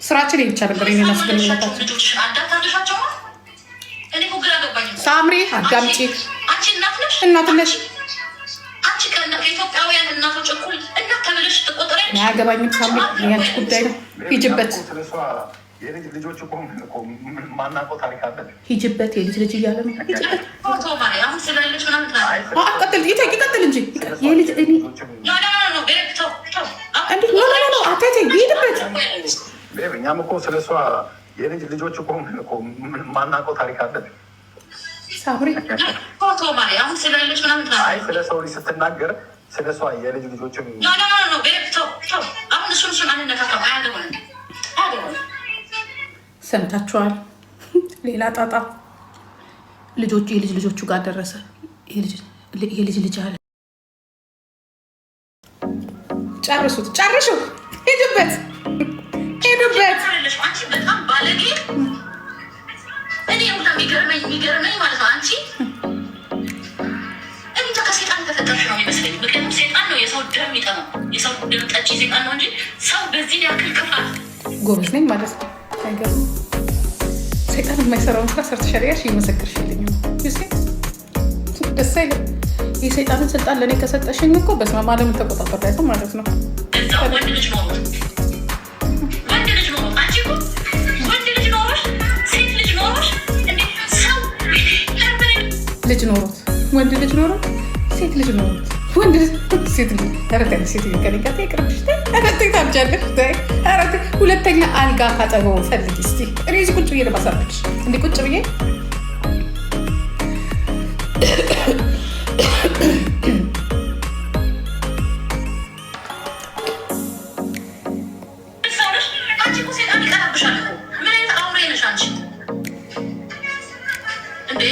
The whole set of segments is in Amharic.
ስራችን ይሄ ብቻ ነበር። የኔና እሱ ግንኙነታችን። ሳምሪ አዳምጪ። እናት ነሽ። ከኢትዮጵያውያን እናቶች እኩል እናት ተብለሽ ትቆጠሪያለሽ። አያገባኝም ሳምሪ፣ ያንቺ ጉዳይ ነው። ሂጅበት፣ ልጆች ማናውቀው ታሪክ አለ። ሂጅበት፣ የልጅ ልጅ እያለ ነው። ሂጅበት። ቀጥል፣ ይቀጥል እንጂ የልጅ እኔ no no no አታቴ ሂድበት። እኛም እኮ ስለሷ የልጅ ልጆች እኮ ማናውቀው ታሪክ አለ። ሳምሪ ስለ ሰው ልጅ ስትናገር ስለ እሷ የልጅ ልጆችም ሰምታችኋል። ሌላ ጣጣ ልጆቹ የልጅ ልጆቹ ጋር ደረሰ። የልጅ ልጅ አለ። ጨርሱት፣ ጨርሹ፣ ሂዱበት፣ ሂዱበት። አንቺ በጣም ባለጌ። እኔ ሁላ የሚገርመኝ የሚገርመኝ ማለት ነው አንቺ እኔ ከሴጣን ተፈጠርሽ ነው የሚመስለኝ። ምክንያቱም ሴጣን ነው የሰው ደም የሚጠማው፣ የሰው ደም ጠጪ ሴጣን ነው እንጂ ሰው በዚህ ያክል ክፋት ጎበዝ ነኝ ማለት ነው። አይገርምም? ሰይጣን የማይሰራውን ስራ ሰርተሻል እያልሽ እየመሰክርሽልኝ ነው። ደስ አይልም? የሰይጣንን ስልጣን ለእኔ ከሰጠሽኝ እኮ በስመ አብ ዓለምን ተቆጣጠር ማለት ነው። ወንድ ልጅ ኖሮት ወንድ ልጅ ኖሮት አንቺ እኮ ወንድ ልጅ ኖሮሽ ሴት ልጅ ኖሮሽ ሰው ልጅ ኖሮት ወንድ ልጅ ኖሮት ሴት ልጅ ኖሮት ወንድ ልጅ ሴት ልጅ ኧረ ተይ ሴት ልጅ ከእኔ ጋር ተይ ይቅርብሽ፣ ተይ ኧረ ተይ ታብጃለሽ፣ ተይ ኧረ ተይ። ሁለተኛ አልጋ ካጠገቡ ፈልጊ እስኪ። እኔ እዚህ ቁጭ ብዬ ነው የማሳብድሽ፣ እንዲህ ቁጭ ብዬ። ሰው ነሽ አንቺ እኮ ሴጣን ይቀናብሻል እኮ። ምን አይነት አውሬ ነሽ አንቺ እንዴ?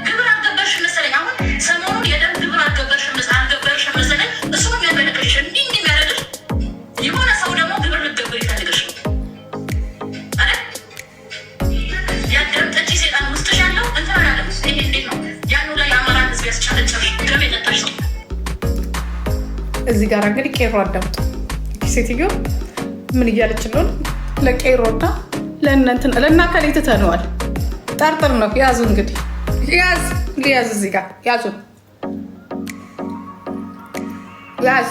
ግብር አልገበርሽም መሰለኝ። አሁን ሰሞኑን የደም ግብር አልገበርሽም አልገበርሽም መሰለኝ። እሱ ነው የሚያንበለቅልሽ፣ እንዲህ እንዲህ የሚያደርግሽ። የሆነ ሰው ደግሞ ግብር ልገብር ይፈልግሽ አይደል? ያ ደም ጠጪ ሴጣን ውስጥሽ ያለው እንትን አላለም። ይሄ እንዴት ነው ያን ላይ የአማራ ሕዝብ ያስጨፈጨፍሽ ደም የጠጣሽ ሰው? እዚህ ጋር እንግዲህ ቄሮ አዳምጡ። ሴትዮ ምን እያለች እንደሆነ ለቄሮና ለእነንትን ለእና ከሌ ትተነዋል። ጠርጥር ነው ያዙ። እንግዲህ ያዝ ሊያዝ እዚህ ጋር ያዙ፣ ያዝ።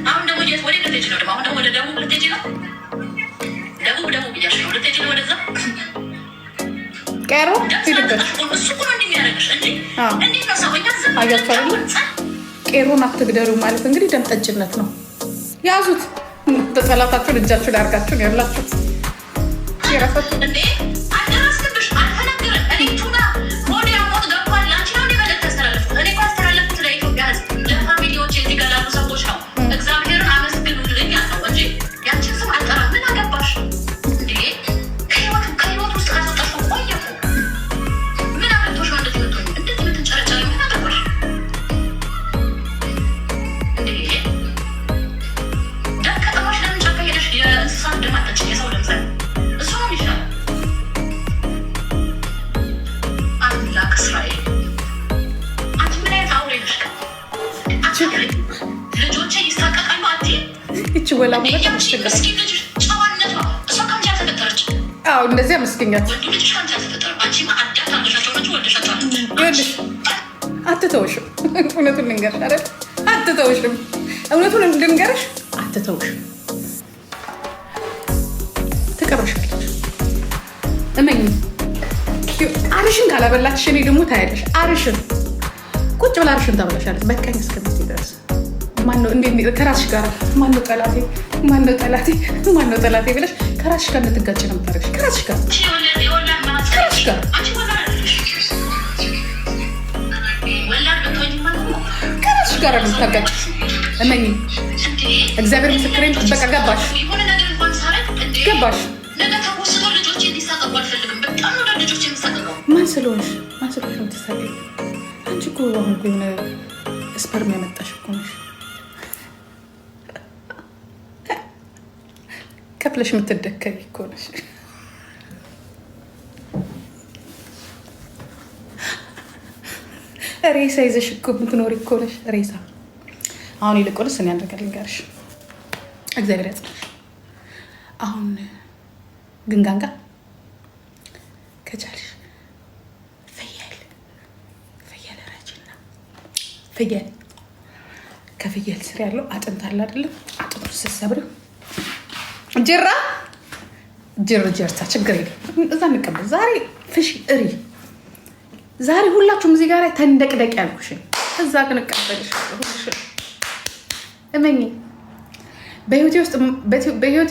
አሁን ደግሞ የት ወደ ልትሄጂ ነው? ደግሞ አሁን ደግሞ ወደ ደቡብ ልትሄጂ ነው? ደቡብ ደቡብ እያልሽ ነው። ልትሄጂ ነው ወደዛ? ቄሮ ሂድበት። እሱ እኮ ነው እንዲህ የሚያደርግሽ እንጂ እንዴት ነው ሰው እኛ ዝም አያችሁ አይደለ? ቄሮን አትግደሉ ማለት እንግዲህ ደም ጠጭነት ነው። ያዙት። ጠላታችሁን እጃችሁ ላይ አድርጋችሁ ነው ያላችሁት። የራሳችሁ እንዴ አልደረስንብሽ፣ አልተነገረን። እኔ ቱና ሆዴ አሞት ገብቷል። አንቺ ነው እንዴ መልዕክት ያስተላለፍኩት? እኔ እኮ ያስተላለፍኩት ለኢትዮጵያ ሕዝብ፣ ለ family ዎች፣ እዚህ ጋር ላሉ ሰዎች ነው። እግዚአብሔርን አመስግኑልኝ ያልነው እንጂ ያንቺን ስም አልጠራም። ምን አገባሽ እንዴ? ከህይወት ውስጥ ካስወጣሽው ቆየ እኮ። ምን አገብቶሽ ነው እንደዚህ የምትሆኚው? እንደዚህ የምትንጨረጨሪው ምን አገባሽ እንዴ? ደም ከጠማሽ ለምን ጫካ ሄደሽ የእንስሳት ደም አጠጪም? የሰው ደም ሳይሆን እሱ ነው የሚሻለው። አምላክ እስራኤል፣ አንቺ ምን አይነት አውሬ ነሽ? አንቺ ልጆቼ ይሳቀቃሉ አትይም? ይቺ ወላ በጣም ያቺ አስቸግራል። ምስኪን ልጅ ጨዋነቷ፣ እሷ ከአንቺ አልተፈጠረች። አዎ እንደዚህ አመስገኛት። ወንዱ ልጅሽ ከአንቺ አልተፈጠረም። አንቺማ adopt አድርገሻቸው ነው እንጂ ወልደሻቸው አይደለም። ይኸውልሽ አትተውሽም። እውነቱን ልንገርሽ አይደል? አትተውሽም። እውነቱን ልንገርሽ አትተውሽም። ትቀርብሻለች። እመኝ። አርሽን ካላበላችሽ እኔ ደግሞ ታያለሽ። አርሽን ቁጭ ብላ አርሽን ታበላሻለች። በቃኝ እስከምትይ ድረስ ማነው እንዴ ከራስሽ ጋር ማነው ጠላቴ፣ ማነው ጠላቴ፣ ማነው ጠላቴ ብለሽ ከራስሽ ጋር እንድትጋጭ ነው የምታደርግሽ። ከራስሽ ጋር አንቺ የወላድ ማህፀን ከራስሽ ጋር አንቺ ወላድ አይደለሽ። ወላድ ብትሆኚማ ኖሮ ከራስሽ ጋር ነው የምታጋጭሽ። እመኝ፣ እንዴ እግዚአብሔር ምስክሬን። በቃ ገባሽ፣ የሆነ ነገር እንኳን ሳረግ እንዴ ገባሽ። ነገ ተወስቶ ልጆቼ እንዲሳቀቁ አልፈልግም። በጣም ነው ልጆቼ የሚሳቀቀው። ማን ስለሆንሽ ማን ስለሆንሽ ነው የምትሳቀቂው? አንቺ እኮ አሁን እኮ የሆነ sperm ያመጣሽ እኮ ነሽ። ከፍለሽ የምትደከሪ እኮ ነሽ። ሬሳ ይዘሽ እኮ የምትኖሪ እኮ ነሽ። ሬሳ። አሁን ይልቁንስ እኔ አንድ ነገር ልንገርሽ፣ እግዚአብሔር ያጽናሽ። አሁን ግንጋንጋ ከቻልሽ ፍየል ፍየል ረጅና ፍየል ከፍየል ስር ያለው አጥንት አለ አይደለም? አጥንቱ ስትሰብሪው ጅራ ጅር ጀርሳ ችግር የለም። እዛ እንቀበል። ዛሬ ፍሽ እሪ ዛሬ ሁላችሁም እዚህ ጋር ተንደቅደቅ ያልኩሽን እዛ ግን እቀበልሻለሁ። እመኚ፣ በህይወቴ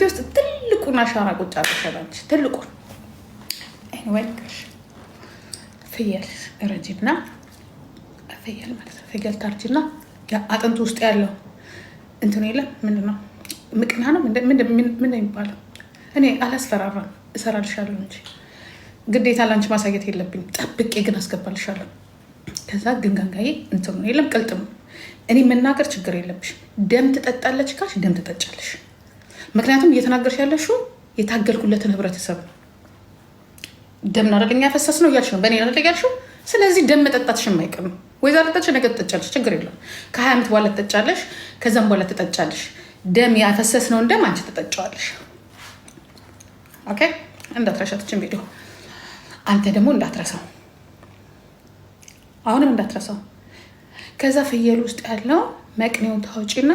ውስጥ ትልቁን አሻራ ቁጭ አድርገሻል አንቺ ትልቁን። Anyway ፍየል ረጂና ፍየል ማለት ነው። ፍየል ታርጂና አጥንቱ ውስጥ ያለው እንትኑ የለም ምንድን ነው? ምቅና ነው ምንድን ነው የሚባለው? እኔ አላስፈራራም፣ እሰራልሻለሁ እንጂ ግዴታ ላንቺ ማሳየት የለብኝም። ጠብቄ ግን አስገባልሻለሁ። ከዛ ግንጋንጋዬ እንትኑ የለም ቅልጥሙ። እኔ መናገር ችግር የለብሽ። ደም ትጠጣለች ካልሽ ደም ትጠጫለሽ። ምክንያቱም እየተናገርሽ ያለሽው የታገልኩለትን ህብረተሰብ ነው። ደም ነው አይደል ያፈሰስ ነው እያልሽ ነው፣ በእኔ አይደል ያልሽው። ስለዚህ ደም መጠጣትሽ የማይቀር ነው። ወይ ዛሬ ጠጪ፣ ነገ ትጠጫለሽ፣ ችግር የለውም። ከ20 ዓመት በኋላ ትጠጫለሽ፣ ከዛም በኋላ ትጠጫለሽ። ደም ያፈሰስነውን ደም አንቺ ትጠጫዋለሽ። Okay፣ እንዳትረሻትችን ቪዲዮ አንተ ደግሞ እንዳትረሳው፣ አሁንም እንዳትረሳው። ከዛ ፍየል ውስጥ ያለው መቅኔውን ታውጪና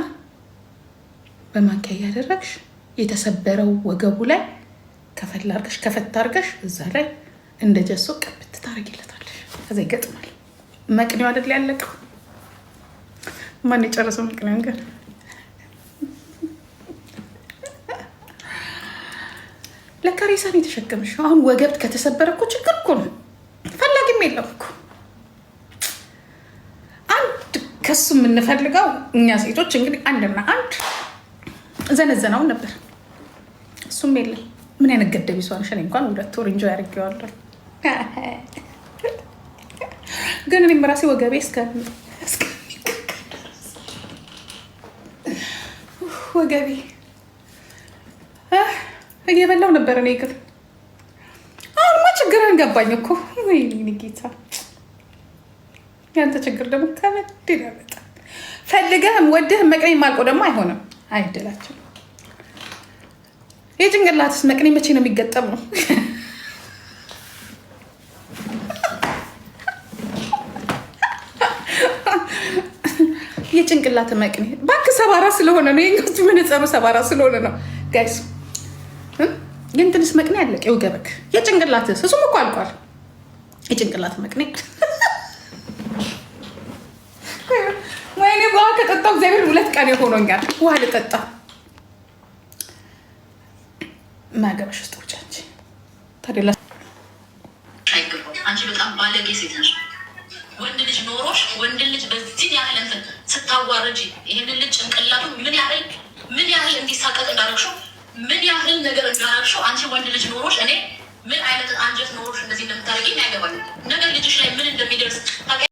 በማንኪያ እያደረግሽ የተሰበረው ወገቡ ላይ ከፈል አድርገሽ ከፈት አድርገሽ እዛ ላይ እንደ ጀሶ ቀብት ታደርጊለታለሽ። ከዛ ይገጥማል። መቅኔው አይደል ያለቀው? ማን የጨረሰው መቅኔውን ግን? ለካ ሬሳ ነው የተሸከምሽ። አሁን ወገብት ከተሰበረ እኮ ችግር እኮ ነው። ፈላጊም የለም እኮ። አንድ ከሱ የምንፈልገው እኛ ሴቶች እንግዲህ አንድና አንድ ዘነዘናውን ነበር። እሱም የለም። ምን አይነት ገደብ ይሷንሽ? እኔ እንኳን 2 ወር enjoy አድርጌዋለሁ። ግን እኔም ራሴ ወገቤ እስከሚቀቀል ወገቤ እየበላው ነበር። እኔ ግን አሁንማ ችግርን ገባኝ እኮ። ወይኔ ጌታ፣ ያንተ ችግር ደግሞ ከበድ ይላል። ፈልገህም ወደህም መቅኔ ማልቆ ደግሞ አይሆንም፣ አይደላችንም። የጭንቅላትስ መቅኔ መቼ ነው የሚገጠመው? የጭንቅላት መቅኔ እባክህ ሰባራ ስለሆነ ነው። የእኛዎቹ መነጸሩ ሰባራ ስለሆነ ነው guys። የእንትንስ መቅኔ አለቀ። የወገበክ የጭንቅላትስ እሱም እኮ አልቋል። የጭንቅላት መቅኔ ወይኔ ውሃ ከጠጣው እግዚአብሔር 2 ቀን ሆኖኛል። ውሃ ልጠጣ። ማገበሽ ውስጥ ውጭ አንቺ ታዲያ አይገባም። አንቺ በጣም ባለጌ ሴት ነሽ። ወንድ ልጅ ኖሮሽ ወንድ ልጅ በዚህ ያህል እንትን ስታዋርጂ ይህንን ልጅ ጭንቅላቱ ምን ያህል እንዲሳቀቅ እንዳደረግሽው፣ ምን ያህል ነገር እንዳደረግሽው፣ አንቺ ወንድ ልጅ ኖሮሽ እኔ ምን አይነት አንጀት ኖሮሽ እንደዚህ እንደምታደርጊኝ አይገባኝም። ነገር ልጅሽ ላይ ምን እንደሚደርስ ታውቂያለሽ?